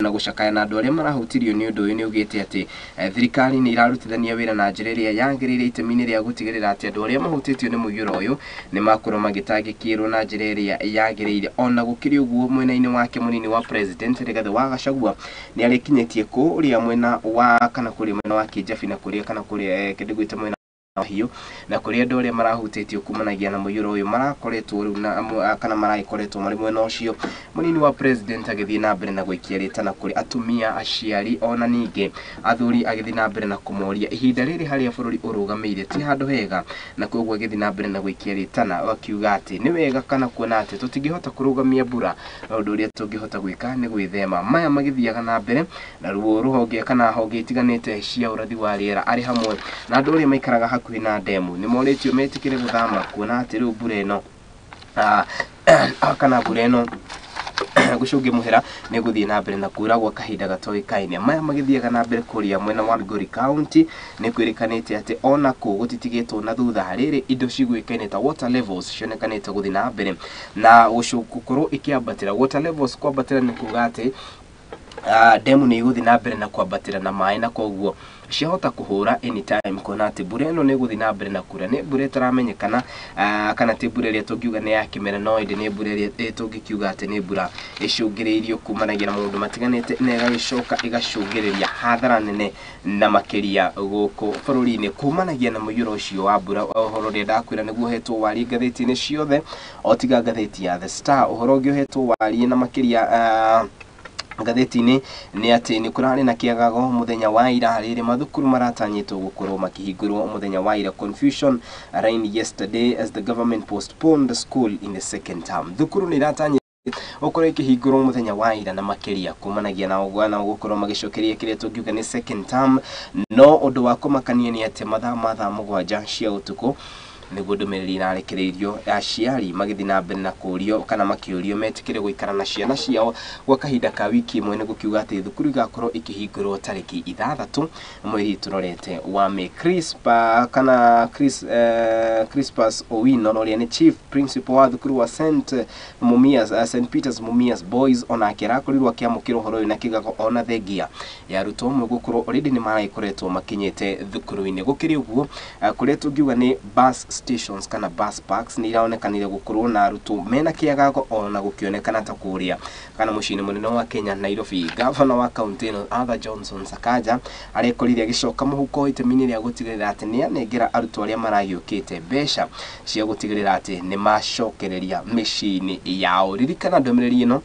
Na gũcakaya na andũ arĩa marahutirio nĩ ũndũ ũyũ, nĩ ugĩte atĩ thirikari nĩ irarutithania wĩra na njĩra ĩrĩa yagĩrĩire itemi-inĩ rĩa gũtigĩrĩra atĩ andũ arĩa mahutĩtio nĩ mũiyũro ũyũ nĩ makorwo magĩtangĩkĩrwo na njĩra ĩrĩa yagĩrĩire. Ona gũkĩrĩ ũguo, mwena-inĩ wake mũnini wa president Rigathĩ wa Gachagua nĩ arĩkinyĩtie kũrĩa mwena wa kana kũrĩa mwena wa Kĩjabi na kũrĩa kana kũrĩa kĩndũ gwĩta mwena hiũ na kũrĩa andũ arĩa marahutĩtio kumanagia na mũiyũro ũyũ marakoretwo rĩu na kana maragĩkoretwo marĩ mwena ũcio. Mũnini wa president agĩthiĩ na mbere na gũikia rĩtana kũrĩ atumia, aciari ona ningĩ athuri, agĩthiĩ na mbere na kũmoria ihinda rĩrĩ harĩa bũrũri ũrũgamĩire ti handũ hega, na koguo agĩthiĩ na mbere na gũikia rĩtana akiuga atĩ nĩ wega kana kuona atĩ tũtingĩhota kũrũgamia mbura, no ũndũ ũrĩa tũngĩhota gwĩka nĩ gwĩthema maya magĩthiaga na mbere. Na ruo rũhonge kana honge itiganĩte cia ũrathi wa rĩera arĩ hamwe na andũ arĩa maikaraga hakuhĩ na ndemu nĩ morĩtio metĩkĩre gũthama, kuona atĩ rĩu mbura ĩno kana mbura ĩno gũcũngĩ mũhera nĩ gũthiĩ na mbere na kura gwa kahinda gatoĩkaine. Maya magĩthiaga na mbere kũrĩa mwena wa Migori County, nĩ kwĩrĩkanĩte atĩ ona kũu gũtitigĩtwo na thutha, rĩrĩ indo ciguĩkaine ta water levels cionekanĩte gũthiĩ na mbere na gũkorwo ikĩambatĩra. Water levels kwambatĩra nĩ kuga atĩ ndemu nĩ igũthiĩ na mbere na kwambatĩra na maĩ, na koguo ciahota kũhũra anytime, kuona atĩ mbura ĩno nĩ ĩgũthiĩ na mbere na kura. Nĩ mbura ĩtaramenyekana kana ti mbura ĩrĩa tũngiuga nĩ ya kĩmera, no ĩndĩ nĩ mbura ĩrĩa tũngĩkiuga atĩ nĩ mbura ĩcũngĩrĩirio kumanagia na maũndũ matiganĩte na ĩgagĩcoka ĩgacũngĩrĩria hathara nene na makĩria gũkũ bũrũri-inĩ kumanagia na mũiyũro ũcio wa mbura. Ũhoro ũrĩa ndakwĩra nĩguo ũhetwo warie ngathĩti-inĩ ciothe o tiga ngathĩti ya The Star. Ũhoro ũngĩ ũhetwo warie na makĩria ngathĩti-inĩ nĩ atĩ nĩ kũrarĩ na kĩagago mũthenya wa ira, rĩrĩ mathukuru maratanyĩtwo gũkorwo makĩhingũrwo mũthenya wa ira. Confusion reigned yesterday as the government postponed the school in the second term. Thukuru nĩ iratanyĩtwo gũkorwo ikĩhingũrwo mũthenya wa ira, na makĩria kumanagia na na gũkorwo magĩcokeria kĩrĩa tũngiuga nĩ second term. No ũndũ wa kũmakania nĩ atĩ mathaa ma thaa 7 cia ũtukũ nĩguo ndũmĩrĩri ĩrarekereirio, aciari magĩthiĩ na mbere na kũrio kana makĩũrio metĩkĩre gũikara na ciana ciao gwa kahinda ka wiki ĩmwe, nĩ gũkiuga atĩ thukuru igakorwo ikĩhingũrwo tarĩki 6 mweri tũrorete wa May. Crispa kana Chris, Crispus Owino ũrĩa nĩ chief principal wa thukuru wa St Mumias, St Peters Mumias Boys, onake arakorirwo akĩamũkĩra ũhoro ũyũ na kĩgago, ona thengia ya arutwo amwe gũkorwo already nĩ maragĩkoretwo makinyĩte thukuru-inĩ. Gũkĩrĩ ũguo, kũrĩa tũngiuga nĩ bus stations kana bus parks nĩ iraonekanire gũkorwo na arutwo mena kĩagago, ona gũkĩonekana ta kũrĩa kana mũciĩ-inĩ mũnene wa Kenya, Nairobi, gavana wa kaunti ĩno Arthur Johnson Sakaja arekorire agĩcoka mũhuko itemi-inĩ rĩa gũtigĩrĩra atĩ nĩ anengera arutwo arĩa maragĩũkĩte mbeca cia gũtigĩrĩra atĩ nĩ macokereria mĩciĩ-inĩ yao. Ririkana ndũmĩrĩri ĩno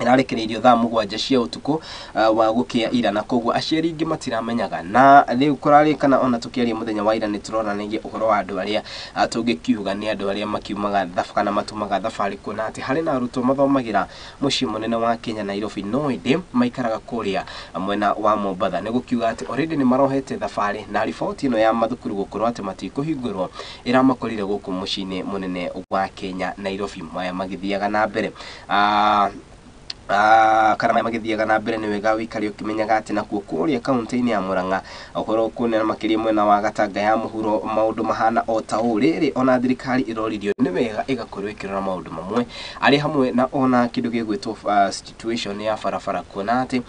ĩrarekereirio thaa 7 cia ũtukũ wa gũkĩa ira, na koguo aciari aingĩ matiramenyaga. Na rĩu kũrarĩkana ona tũkĩaria mũthenya wa ira nĩ tũronanagia ũhoro wa andũ arĩa tũngĩkiuga nĩ andũ arĩa makiumaga kana matumaga thabarĩ, kuona atĩ harĩ na arutwo mathomagĩra mũciĩ mũnene wa Kenya, Nairobi, no ĩndĩ maikaraga kũrĩa mwena wa Mombatha. Nĩ gũkiuga atĩ already nĩ marohete thabarĩ, na riboti ĩno ya mathukuru gũkorwo atĩ matikũhingũrwo ĩramakorire gũkũ mũciĩ-inĩ mũnene wa Kenya, Nairobi. Maya magĩthiaga na mbere kana maya magĩthiaga na mbere, nĩ wega wĩikare ũkĩmenyaga atĩ nakuo kũrĩa kaunti-inĩ ya Murang'a, ũhoro kuonera makĩria mwena wa Gatanga ya mũhuro, maũndũ mahana o ta ũũ. Rĩrĩ ona thirikari ĩroririo nĩ wega ĩgakorwo ĩkĩrora maũndũ mamwe arĩ hamwe na ona kĩndũ gĩgwĩtwo situation ya barabara, kuona atĩ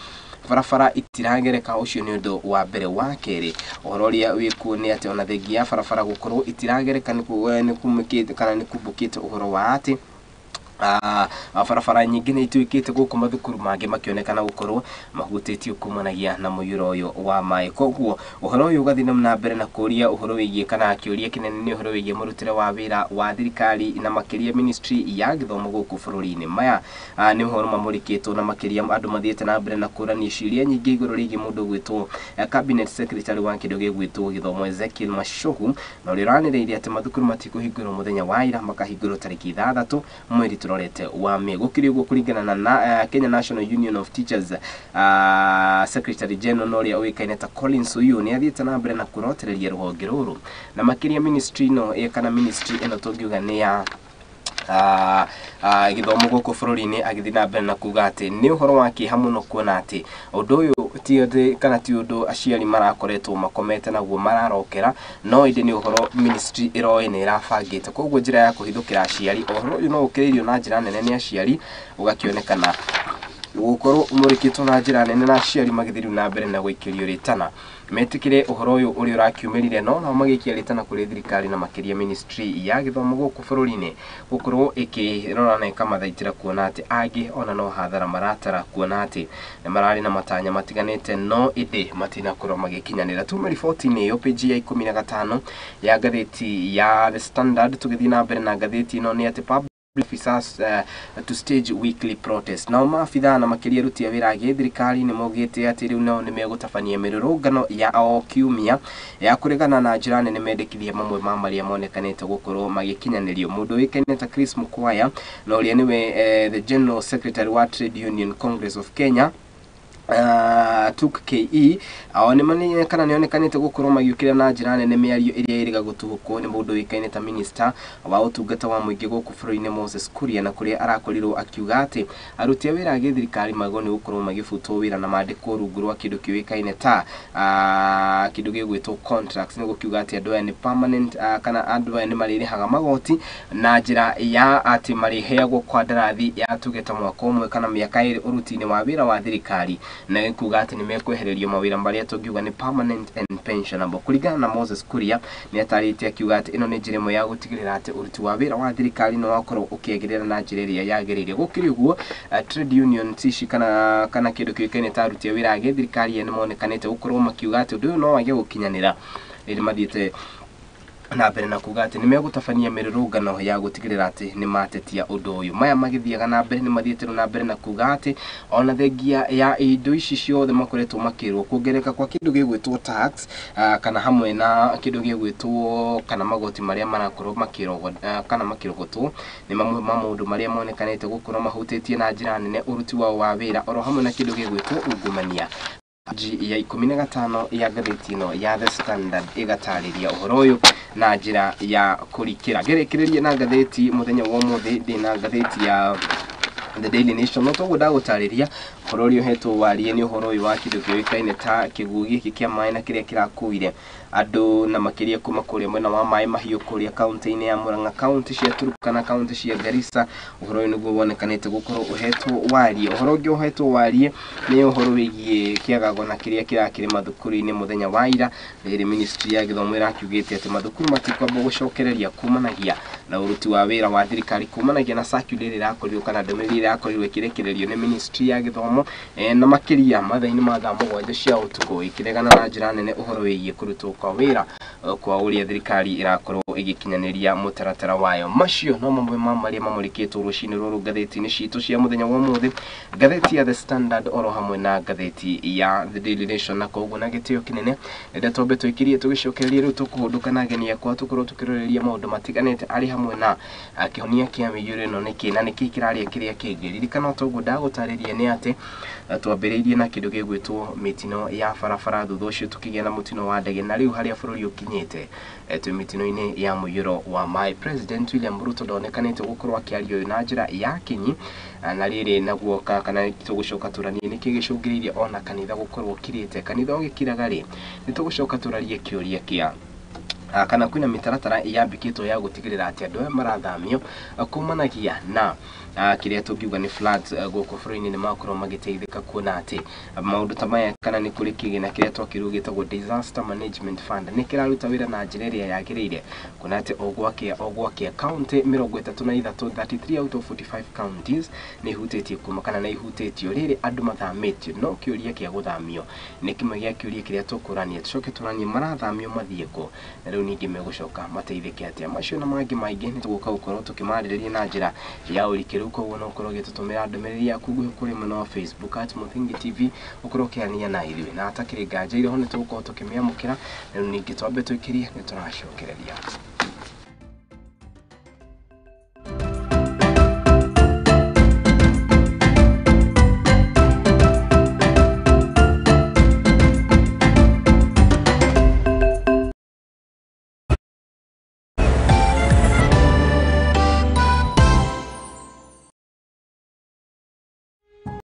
barabara itiragereka. Ũcio nĩ ũndũ wa mbere. Wa kerĩ, ũhoro ũrĩa wĩkuo nĩ atĩ ona thengia ya barabara gũkorwo itiragereka, nĩ kumĩkĩte kana nĩ kumbũkĩte ũhoro wa atĩ barabara nyingĩ nĩ ituĩkĩte gũkũ mathukuru mangĩ makĩonekana gũkorwo mahutĩtio kumanagia na mũiyũro ũyũ wa maĩ. Koguo ũhoro ũyũ ũgathiĩ na mbere na kũria ũhoro wĩgiĩ kana kĩũria kĩnene nĩ ũhoro wĩgiĩ mũrutĩre wa wĩra wa thirikari, na makĩria ministry ya gĩthomo gũkũ bũrũri-inĩ. Maya nĩ ũhoro mamũrĩkĩtwo na makĩria andũ mathiĩte na mbere na kũrania ciũria nyingĩ igũrũ rĩgiĩ mũndũ ũgwĩtwo cabinet secretary wa kĩndũ gĩgwĩtwo gĩthomo Ezekiel Machogu, na ũrĩa ũranĩrĩire atĩ mathukuru matikũhingũrwo mũthenya wa ira, makahingũrwo tarĩki 6 mweri tũrorete wa May. Gũkĩrĩ ũguo, kũringana na Kenya National Union of Teachers secretary general na ũrĩa ũĩkaine ta Collins Oyuu nĩ athiĩte na mbere na kũrotereria rũhonge rũrũ, na makĩria ministry ĩno kana ministry ĩno tũngiuga nĩ ya gĩthomo gũkũ bũrũri-inĩ, agĩthiĩ na mbere na kuga atĩ nĩ ũhoro wa kĩeha mũno kuona atĩ ũndũ ũyũ ti atĩ kana ti ũndũ aciari marakoretwo makomete naguo mararokera, no ĩndĩ nĩ ũhoro ministry ĩroĩ nĩ ĩrabangĩte. Koguo njĩra ya kũhithũkĩra aciari, ũhoro ũyũ no ũkĩrĩirio na njĩra nene nĩ aciari, ũgakĩonekana Gũkorwo ũmũrĩkĩtwo na njĩra nene na aciari magĩthiĩ rĩu na mbere na gũikĩrio rĩtana metĩkĩre ũhoro ũyũ ũrĩa ũrakiumĩrire, no nao magĩikia rĩtana kũrĩ thirikari na makĩria ministry ya gĩthomo gũkũ bũrũri-inĩ gũkorwo ĩkĩrora na ĩkamathaitĩra kuona atĩ angĩ ona no hathara maratara kuona atĩ nĩ mararĩ na matanya matiganĩte no ĩndĩ matinakorwo magĩkinyanĩra. Tume riboti-inĩ ĩyo page ya 15 ya ngathĩti ya The Standard. Tũgĩthiĩ na mbere na ngathĩti ĩno nĩ atĩ public officers to stage weekly protest. Nao maabithaa na makĩria aruti a wĩra a gĩthirikari nĩ maugĩte atĩ rĩu nao nĩ megũtabania mĩrũrũngano ya o kiumia ya kũregana na njĩra nene mendekithia mamwe ma marĩa monekanĩte gũkorwo magĩkinyanĩrio. Mũndũ ũĩkaine ta Chris Mukwaya na ũrĩa nĩwe the General Secretary wa Trade Union Congress of Kenya, TUK KE, ao nĩ kana nĩonekanĩte gũkorwo magĩũkĩrĩra na njĩra nene mĩario ĩrĩa ĩrĩga gũtuhũkwo nĩ mũndũ ũĩkaine ta minister wa ũtungata wa mũingĩ gũkũ bũrũri-inĩ Moses Kuria, na kũrĩa arakorirwo akiuga atĩ aruti a wĩra a gĩthirikari magĩrĩirwo nĩ gũkorwo magĩbutwo wĩra na mandĩkwo rungu rwa kĩndũ kĩũĩkaine ta kĩndũ gĩgwĩtwo contracts, nĩ gũkiuga atĩ andũ aya nĩ permanent, kana andũ aya nĩ marĩrĩhaga magoti na njĩra ya atĩ marĩheagwo kandarathi ya tuge ta mwaka ũmwe kana mĩaka 2 ũruti-inĩ wa wĩra wa thirikari, na kuga atĩ nĩ mekwehererio mawĩra marĩa tũngiuga nĩ permanent and pensionable. Kũringana na Moses Kuria, nĩ atarĩtie akiuga atĩ ĩno nĩ njĩra ĩmwe ya gũtigĩrĩra atĩ ũruti wa wĩra wa thirikari nĩ wakorwo ũkĩagĩrĩra na njĩra ĩrĩa yagĩrĩire. Gũkĩrĩ ũguo, trade union ici kana kĩndũ kĩũĩkaine ta aruti a wĩra a gĩthirikari nĩ monekanĩte gũkorwo makiuga atĩ ũndũ ũyũ no wage gũkinyanĩra rĩrĩa mathiĩte na mbere na kuga atĩ nĩ megũtabania mĩrũrũngano ya gũtigĩrĩra atĩ nĩ matetia ũndũ ũyũ. Maya magĩthiaga na mbere nĩ mathiĩte na mbere na kuga atĩ ona thengia ya indo ici ciothe makoretwo makĩrwo kuongerereka kwa kĩndũ gĩgwĩtwo tax, kana hamwe na kĩndũ gĩgwĩtwo kana magoti marĩa marakorwo kana makĩrogotwo nĩ mamwe ma maũndũ marĩa monekanĩte gũkorwo mahutĩtie na njĩra nene ũruti wao wa wĩra, oro hamwe na kĩndũ gĩgwĩtwo ungumania. Page ya 15 ya ngathĩti ĩno ya The Standard ĩgatarĩria ũhoro ũyũ na njĩra ya kũrikĩra. Ngerekererie na ngathĩti mũthenya wa ũmũthĩ ndĩna ngathĩti ya The Daily Nation. No toguo ndagũtarĩria ũhoro ũrĩa ũhetwo warie nĩ ũhoro ũyũ wa kĩndũ kĩũĩkaine ta kĩguũ gĩkĩ kĩa maĩ na kĩrĩa kĩrakuire andũ na makĩria kuma kũrĩa mwena wa Maĩ Mahiũ kũrĩa kaunti-inĩ ya Murang'a, kaunti cia Turkana, kaunti cia Garissa. Ũhoro ũyũ nĩguo wonekanĩte gũkorwo ũhetwo warie. Ũhoro ũngĩ ũhetwo warie nĩ ũhoro wĩgiĩ kĩagago na kĩrĩa kĩrakĩrĩ mathukuru-inĩ mũthenya wa ira. Rĩrĩ ministry ya gĩthomo ĩrakiugĩte atĩ mathukuru matikwamba gũcokereria kumanagia na ũruti wa wĩra wa thirikari, kumanagia na circular ĩrĩa ĩrakorirwo kana ndũmĩrĩri ĩrakorirwo ĩkĩrekererio nĩ ministry ya gĩthomo, na makĩria mathaa-inĩ ma thaa 7 cia ũtukũ, ĩkĩregana na njĩra nene ũhoro wĩgiĩ kũrutwo kwa wĩra kwa ũrĩa thirikari ĩrakorwo ĩgĩkinyanĩria mũtaratara wayo. Macio no mamwe ma marĩa mamũrĩkĩtwo rũcinĩ rũrũ ngathĩti-inĩ citũ cia mũthenya wa ũmũthĩ, ngathĩti ya The Standard oro hamwe na ngathĩti ya The Daily Nation. Na koguo na gĩtĩo kĩnene rĩrĩa twambe twĩkirie tũgĩcokererie rĩu tũkũhũndũka na ageni akwa tũkorwo tũkĩroreria maũndũ matiganĩte arĩ hamwe na kĩhonia kĩa mĩiyũro ĩno nĩkĩ na nĩkĩ kĩrarĩa kĩrĩa kĩngĩ. Ririkana toguo ndagũtarĩria nĩ atĩ twambĩrĩirie na kĩndũ gĩgwĩtwo mĩtino ya barabara, thutha ũcio tũkĩgĩa na mũtino wa ndege, na rĩu harĩa bũrũri ũkinyĩte twĩ mĩtino-inĩ ya mũiyũro wa maĩ. President William Ruto ndonekanĩte gũkorwo akĩaria ũyũ na njĩra ya kinyi, na rĩrĩ naguo kana tũgũcoka tũranie nĩkĩ gĩcũngĩrĩirie ona kanitha gũkorwo ũkirĩte. Kanitha ũgĩkiraga rĩ, nĩ tũgũcoka tũrarie kĩũria kĩa kana kwĩna mĩtaratara yambĩkĩtwo ya gũtigĩrĩra atĩ andũ aya marathamio kumanagia na kĩrĩa tũngiuga nĩ floods gũkũ bũrũri-inĩ nĩ makorwo magĩteithĩka kuona atĩ maũndũ ta maya, kana nĩ kũrĩ kĩgĩna kĩrĩa twakĩrwo gĩtagwo Disaster Management Fund nĩ kĩraruta wĩra na njĩra ĩrĩa yagĩrĩire, kuona atĩ o gwakĩa kaunti 33, 33 out of 45 counties nĩ ihutĩtie kuma kana nĩ ihutĩtio rĩrĩ andũ mathamĩtio. No kĩũria kĩa gũthamio nĩ kĩmwe gĩa kĩũria kĩrĩa tũkũrania, tũcoke tũranie marathamio mathiĩ kũ na rĩu ningĩ megũcoka mateithĩke atĩa. Macio na mangĩ maingĩ nĩ tũgũka gũkorwo tũkĩmarĩrĩria na njĩra ya ũrikĩru. Koguo no ũkorwo ũgĩtũtũmĩra ndũmĩrĩri yaku nguhĩ kũrĩ mwena wa Facebook at Mũthingi TV, ũkorwo ũkĩaranĩria na ithuĩ na hatakĩrĩ nganja iroho nĩ tũgũkorwo tũkĩmĩamũkĩra. Rĩu ningĩ twambe twĩkĩrie nĩ tũracokereria.